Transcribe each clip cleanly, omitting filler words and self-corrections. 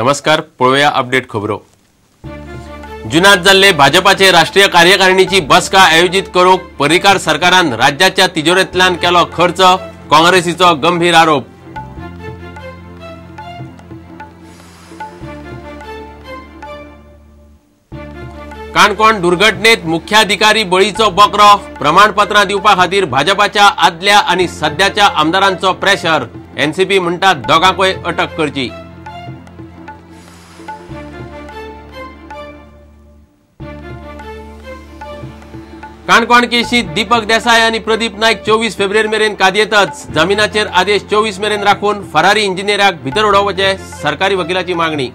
नमस्कार, पळोवया अपडेट खबरो. जुनात जाल्ले भाजपाचे राष्ट्रीय कार्यकारिणीची बसका आयोजीत करूंक पर्रीकार सरकारान राज्याच्या तिजोरेंतल्यान केलो खर्च, काँग्रेसीचो गंभीर आरोप. काणकोण दुर्घटनेत मुख्याधिकारी बळीचो बकरो, प्रमाणपत्रां दिवपा खातीर भाजपाच्या आदल्या आनी सद्याच्या आमदारांचो प्रेशर, एनसीपी म्हणटा दोगांकूय अटक करची. काणकोण केशीत दीपक देसाय आनी प्रदीप नायक 24 फेब्रुवारी मेरेन कादयेतच, जामिनाचेर आदेश 24 मेरेन राखून फरारी इंजिनियराक भितर उडोवपाचे सरकारी वकिलाची मागणी.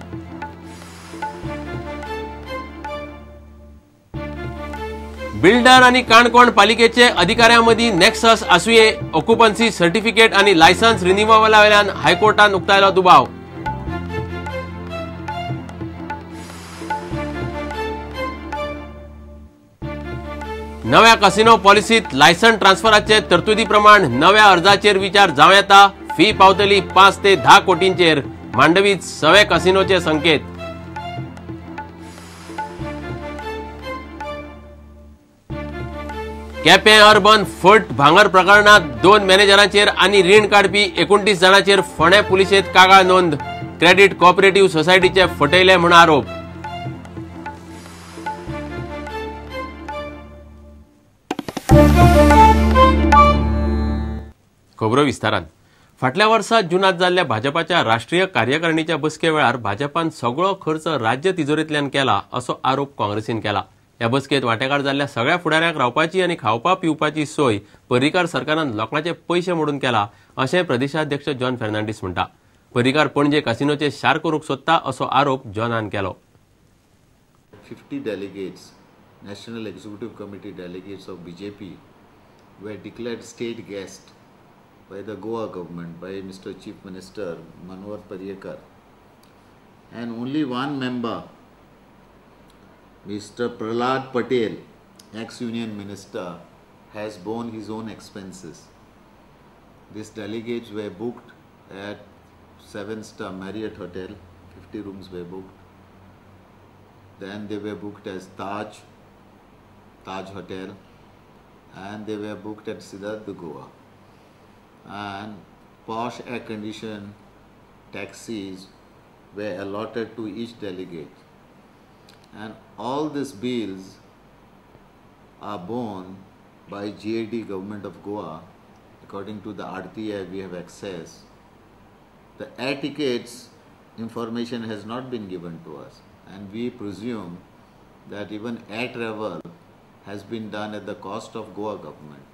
बिल्डर आनी काणकोण पालिकेचे अधिकाऱ्यां मदीं नॅक्सस आसुये, ऑक्युपन्सी सर्टिफिकेट आनी लायसन्स रिन्युअला वयल्यान हायकोर्टान उक्तायलो दुबाव. नव्या कसिनो पॉलिसीत लायसन ट्रान्सफराचे तरतुदी प्रमाण नव्या अर्जाचेर विचार जावं येता, फी पावतली 5 ते 10 कोटींचेर, मांडवीत सवे कसिनोचे संकेत. केपें अर्बन फट भांगर प्रकरणात 2 मॅनेजरांचेर आनी रीण काडपी 29 जाणांचेर फोंडें पुलिशेंत कागाळ नोंद, क्रेडीट कॉपरेटिव्ह सोसायटीचे फटयले म्हूण आरोप. खबरो विस्तारान. फाटल्या वर्सा जुनात जाल्ल्या भाजपाच्या राष्ट्रीय कार्यकारिणीच्या बसके वेळार भाजपान सगळो खर्च राज्य तिजोरेंतल्यान केला असो आरोप काँग्रेसीन केला. ह्या बसकेत वांटेकार जाल्ल्या सगळ्या फुडाऱ्यांक रावपाची आनी खावपा पिवपाची सोय पर्रीकार सरकारान लोकांचे पयशे मोडून केला अशें प्रदेशाध्यक्ष जॉन फेर्नांडीस म्हणटा. पर्रीकार पणजे कसिनोचे शार करूंक सोदता असो आरोप जॉनान केलो. 50 delegates, National Executive Committee delegates of BJP were declared state guest by the Goa government, by Mr. Chief Minister Manohar Parrikar, and only one member, Mr. Prahlad Patel, ex-union minister, has borne his own expenses. These delegates were booked at 7-star Marriott Hotel, 50 rooms were booked. Then they were booked as Taj Hotel, and they were booked at Siddharth Goa. And posh air-conditioned taxis were allotted to each delegate. And all these bills are borne by GAD, Government of Goa. According to the RTI we have access. The air tickets information has not been given to us, and we presume that even air travel has been done at the cost of Goa government.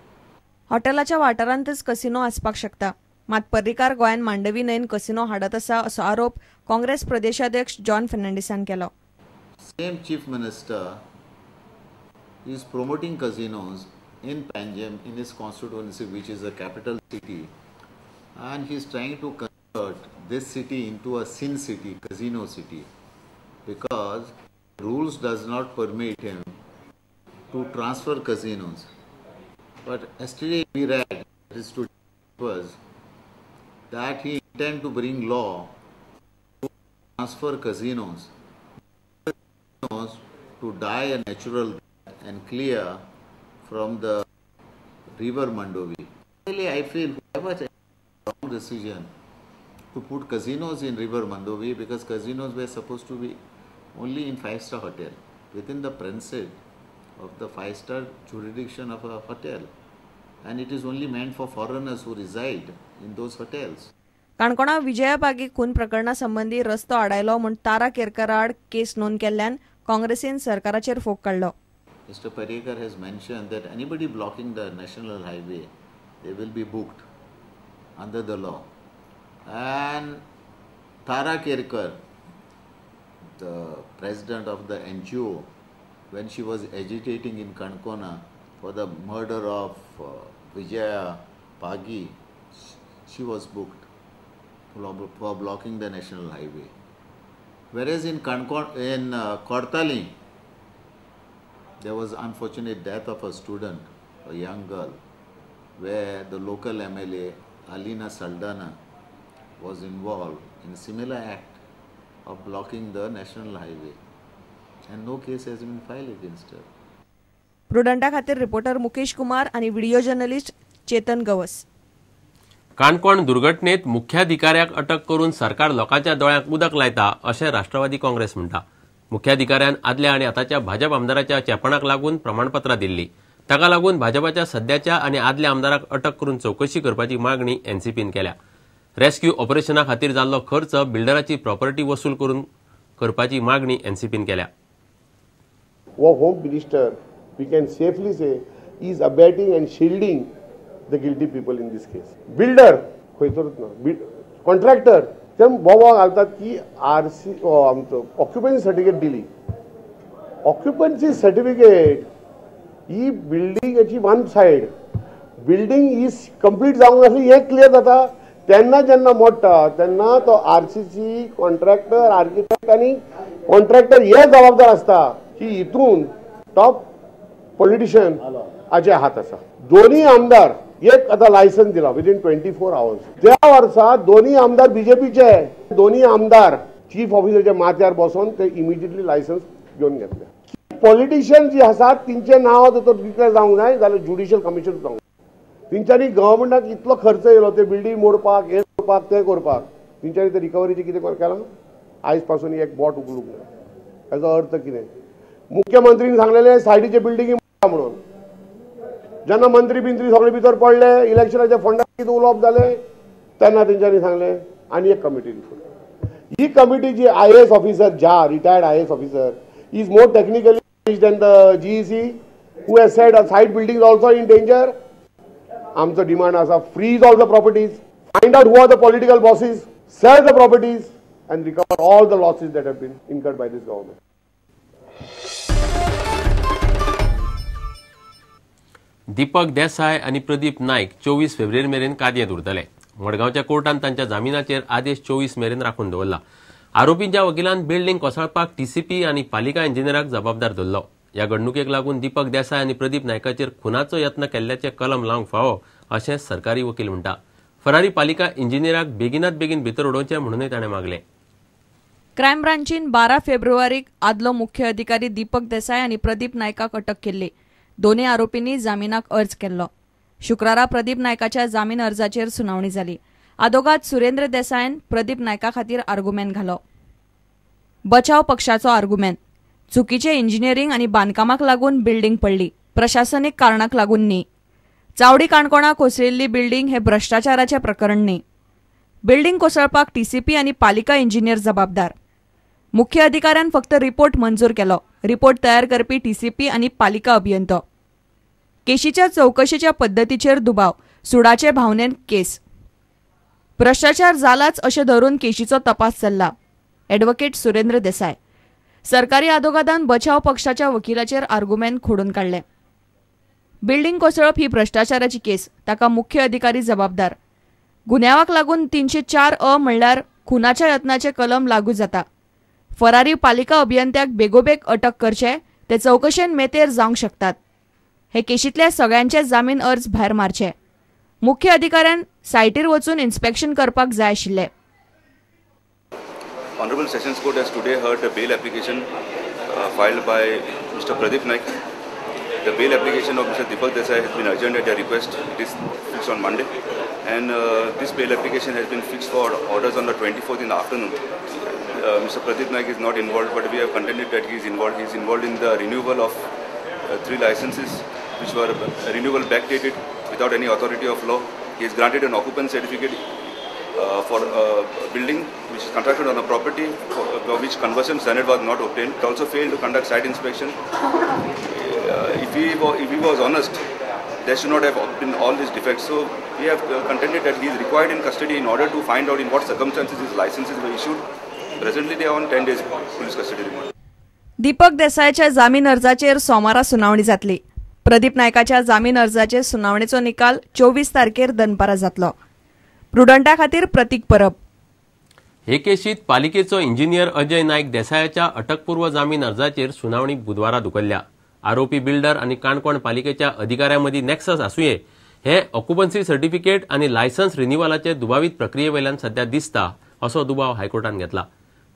हॉटेलाच्या वाठारांतच casino आसपाक शकता, मात पर्रीकार गोंयांत Mandovi न्हंयेन casino हाडत आसा असो आरोप काँग्रेस प्रदेशाध्यक्ष जॉन फेर्नांडीसान केलो. Same Chief Minister is promoting casinos in Panjim, in his constituency, which is a capital city, and he is trying to convert this city into a sin city, casino city, because rules does not permit him to transfer casinos. But yesterday we read his was that he intend to bring law to transfer casinos to die a natural death and clear from the river Mandovi. Really, I feel whoever took a wrong decision to put casinos in river Mandovi, because casinos were supposed to be only in 5-star hotel, within the premises of the 5-star jurisdiction of a hotel, and it is only meant for foreigners who reside in those hotels. Canacona Vijaya Pagi खून प्रकरणा संबंदी रस्तो आडायलो म्हूण तारा केरकर आड केस नोंद केल्ल्यान काँग्रेसीन सरकाराचेर फोग काडलो. Mr. Parrikar has mentioned that anybody blocking the national highway, they will be booked under the law. And Tara Kerkar, the president of the NGO, when she was agitating in Kankona for the murder of Vijaya Pagi, she was booked for blocking the national highway. Whereas in Kankona, in Kortali, there was unfortunate death of a student, a young girl, where the local MLA Alina Saldana was involved in a similar act. of blocking the national highway, and no case has been filed against her. प्रुडंटा खातीर reporter Mukesh Kumar आनी video journalist Chetan Gawas. Canacona दुर्घटनेत मुख्याधिकाऱ्याक अटक करून सरकार लोकांच्या दोळ्यांक उदक लायता अशें राष्ट्रवादी काँग्रेस म्हणटा. मुख्याधिकाऱ्यान आदल्या आनी आतांच्या भाजप आमदाराच्या चेपणाक लागून प्रमाणपत्रां दिल्ली. ताका लागून भाजपाच्या सद्याच्या आनी आदल्या आमदाराक अटक करून चवकशी करपाची मागणी एनसीपीन केल्या. रेस्क्यू ऑपरेशना खातीर जाल्लो खर्च बिल्डराची प्रॉपर्टी वसूल करून करपाची मागणी एनसीपीन केल्या. हो home minister we can safely say is abetting and shielding the guilty people in this case. Builder खंयसरूच ना, कॉन्ट्रॅक्टर ते बोवा घालतात की आरसी आमचो ऑक्युपन्सी सर्टिफिकेट दिली. ऑक्युपन्सी सर्टिफिकेट ही बिल्डिंगाची वन सायड, बिल्डिंग ही कंप्लीट जावंक नासली हें क्लियर जाता. तेन्ना जेन्ना मोडटा तेन्ना तो आरसीसी कॉन्ट्रॅक्टर, आर्किटेक्ट आनी कॉन्ट्रॅक्टर हे जबाबदार आसता की हितून टॉप पॉलिटिशियन हाचे हात आसा. दोन्ही आमदार एक आतां लायसन्स दिला विदीन 24 आवर्स. त्या वर्सा दोन्ही आमदार बीजेपीचे, दोन्ही आमदार चीफ ऑफिसरच्या माथ्यार बसून ते इमिजिएटली लायसन्स घेवन घेतले. पॉलिटिशियन जी आसात तेंचें नांव जर डिक्लेर जावंक जाय जाल्यार ज्युडिशियल कमिशन जावंक जाय. तेंच्यांनी गव्हर्मेंटाक इतलो खर्च येयलो ते बिल्डींग मोडपाक, हें करपाक, तें करपाक, तेंच्यांनी ते रिकवरीचें कितें केलां? आयज पासून एक बोट उखलूंक ना. हेजो अर्थ कितें? मुख्यमंत्रीन सांगलेलें सायडीचे बिल्डिंगी म्हणून. जेन्ना मंत्री बिंत्री सगळे भितर पडले, इलेक्शनाच्या फंडाक कितें उलोवप जालें तेन्ना तेंच्यांनी सांगलें आनी एक कमिटी. ही कमिटी जी IAS officer Jha, retired IAS officer, is more technically than the GEC who has said side building also in danger. आमचो डिमांड आसा freeze all the properties, find out who are the political bosses, sell the properties and recover all the losses that have been incurred by this government. Deepak Desai आनी प्रदीप नायक 24 फेब्रुवारी मेरेन कादयेंत उरतले. मडगांवच्या कोर्टान तांच्या जामिनाचेर आदेश 24 मेरेन राखून दवरला. आरोपींच्या वकिलान बिल्डिंग कोसळपाक टीसीपी आनी पालिका इंजिनियराक जबाबदार धरलो. ह्या घडणुकेक लागून दीपक देसाय आनी प्रदीप नायकाचेर खुनाचो यत्न केल्ल्याचे कलम लावंक फावो अशें सरकारी वकील म्हणटा. फरारी पालिका इंजिनियराक बेगिनात बेगीन भितर उडोवचें म्हणूनय ताणें मागलें. क्रायम ब्रांचीन 12 फेब्रुवारीक आदलो मुख्य अधिकारी दीपक देसाय आनी प्रदीप नायकाक अटक केल्ली. दोनूय आरोपींनी जामिनाक अर्ज केल्लो. शुक्रारा प्रदीप नायकाच्या जामीन अर्जाचेर सुनावणी जाली. आदोगाद सुरेंद्र देसायन प्रदीप नायका खातीर आर्गुमेंट घालो. बचाव पक्षाचो आर्गुमेंट, चुकीचे इंजिनियरींग आनी बांदकामाक लागून बिल्डिंग पडली, प्रशासनीक कारणाक लागून न्ही. चावडी काणकोणा कोसळिल्ली बिल्डिंग हे भ्रश्टाचाराचें प्रकरण न्ही. बिल्डिंग कोसळपाक टीसीपी आनी पालिका इंजिनियर जबाबदार. मुख्य अधिकाऱ्यान फक्त रिपोर्ट मंजूर केलो. रिपोर्ट तयार करपी टीसीपी आनी पालिका अभियंतो. केशीच्या चवकशेच्या पद्दतीचेर दुबाव, सुडाचे भावनेन केस. भ्रश्टाचार जालाच अशें धरून केशीचो तपास चल्ला. ॲडव्होकेट सुरेंद्र देसाय. सरकारी आदोगादान बचाव पक्षाच्या वकिलाचेर आर्गुमेंट खोडून काडलें. बिल्डिंग कोसळप ही भ्रश्टाचाराची केस, ताका मुख्य अधिकारी जबाबदार. गुन्यांवाक लागून 304 अ म्हणल्यार खुनाच्या यत्नाचे कलम लागू जाता. फरारी पालिका अभियंत्याक बेगोबेग अटक करचे, ते चवकशेन मेतेर जावंक शकतात. हे केशींतल्या सगळ्यांचे जामीन अर्ज भायर मारचे. मुख्य अधिकाऱ्यान सायटीर वचून इन्स्पेक्शन करपाक जाय आशिल्लें. Honorable Sessions Court has today heard a bail application filed by Mr. Pradeep Naik. The bail application of Mr. Deepak Desai has been adjourned at their request. It is fixed on Monday, and this bail application has been fixed for orders on the 24th in the afternoon. Mr. Pradeep Naik is not involved, but we have contended that he is involved. He is involved in the renewal of 3 licenses, which were renewal backdated without any authority of law. He has granted an occupancy certificate for a building which is constructed on a property for which conversion standard was not obtained. It also failed to conduct site inspection. If he was honest, there should not have been all these defects. So we have contended that he is required in custody in order to find out in what circumstances his licenses were issued. Presently, they are on 10 days police custody remand. Deepak देसायच्या जामीन अर्जाचेर सोमारा सुनावणी जातली. प्रदीप नायकाच्या जामीन अर्जाचेर सुनावणेचो निकाल 24 तारखेर दनपारा जातलो. प्रुडंटा खातीर प्रतीक परब. हे केशीत पालिकेचो इंजिनियर अजय नायक देसायाच्या अटकपूर्व जामीन अर्जाचेर सुनावणी बुधवारा धुकल्ल्या. आरोपी बिल्डर आनी काणकोण पालिकेच्या अधिकाऱ्यां मदीं नॅक्सस आसुये हे ऑक्युपन्सी सर्टिफिकेट आनी लायसन्स रिन्युअलाचे दुबावीत प्रक्रिये वयल्यान सध्या दिसता असो दुबाव हायकोर्टान घेतला.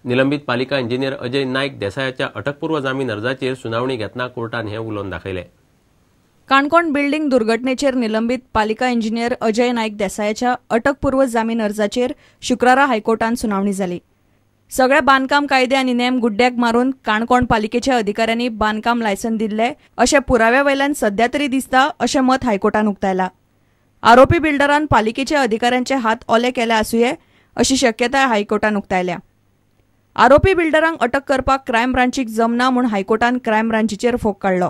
निलंबीत पालिका इंजिनियर अजय नायक देसायाच्या अटकपूर्व जामीन अर्जाचेर सुनावणी घेतना कोर्टान हें उलोवन दाखयलें. काणकोण बिल्डिंग दुर्घटनेचेर निलंबीत पालिका इंजिनियर अजय नायक देसायाच्या अटकपूर्व जामीन अर्जाचेर शुक्रारा हायकोर्टान सुनावणी जाली. सगळे बांदकाम कायदे आनी नेम गुड्ड्याक मारून काणकोण पालिकेच्या अधिकाऱ्यांनी बांदकाम लायसन दिल्ले अशें पुराव्या वयल्यान सध्या तरी दिसता अशें मत हायकोर्टान उक्तायला. आरोपी बिल्डरान पालिकेच्या अधिकाऱ्यांचे हात ओले केले आसुये अशी शक्यताय हायकोर्टान उक्तायल्या. आरोपी बिल्डरांक अटक करपाक क्रायम ब्रांचीक जमना म्हूण हायकोर्टान क्रायम ब्रांचीचेर फोग काडलो.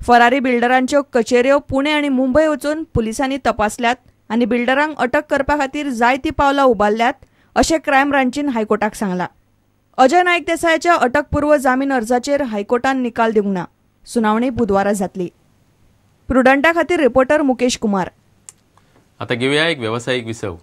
फरारी बिल्डरांच्यो कचेऱ्यो पुणे आनी मुंबय वचून पुलिसांनी तपासल्यात आनी बिल्डरांक अटक करपा खातीर जायतीं पावलां उबारल्यात अशें क्रायम ब्रांचीन हायकोर्टाक सांगलां. अजय नायक देसायाच्या अटकपूर्व जामीन अर्जाचेर हायकोर्टान निकाल दिवंक ना. सुनावणी बुधवारा जातली. प्रुडंटा खातीर रिपोर्टर मुकेश कुमार. आता घेवया एक वेवसायीक विसव.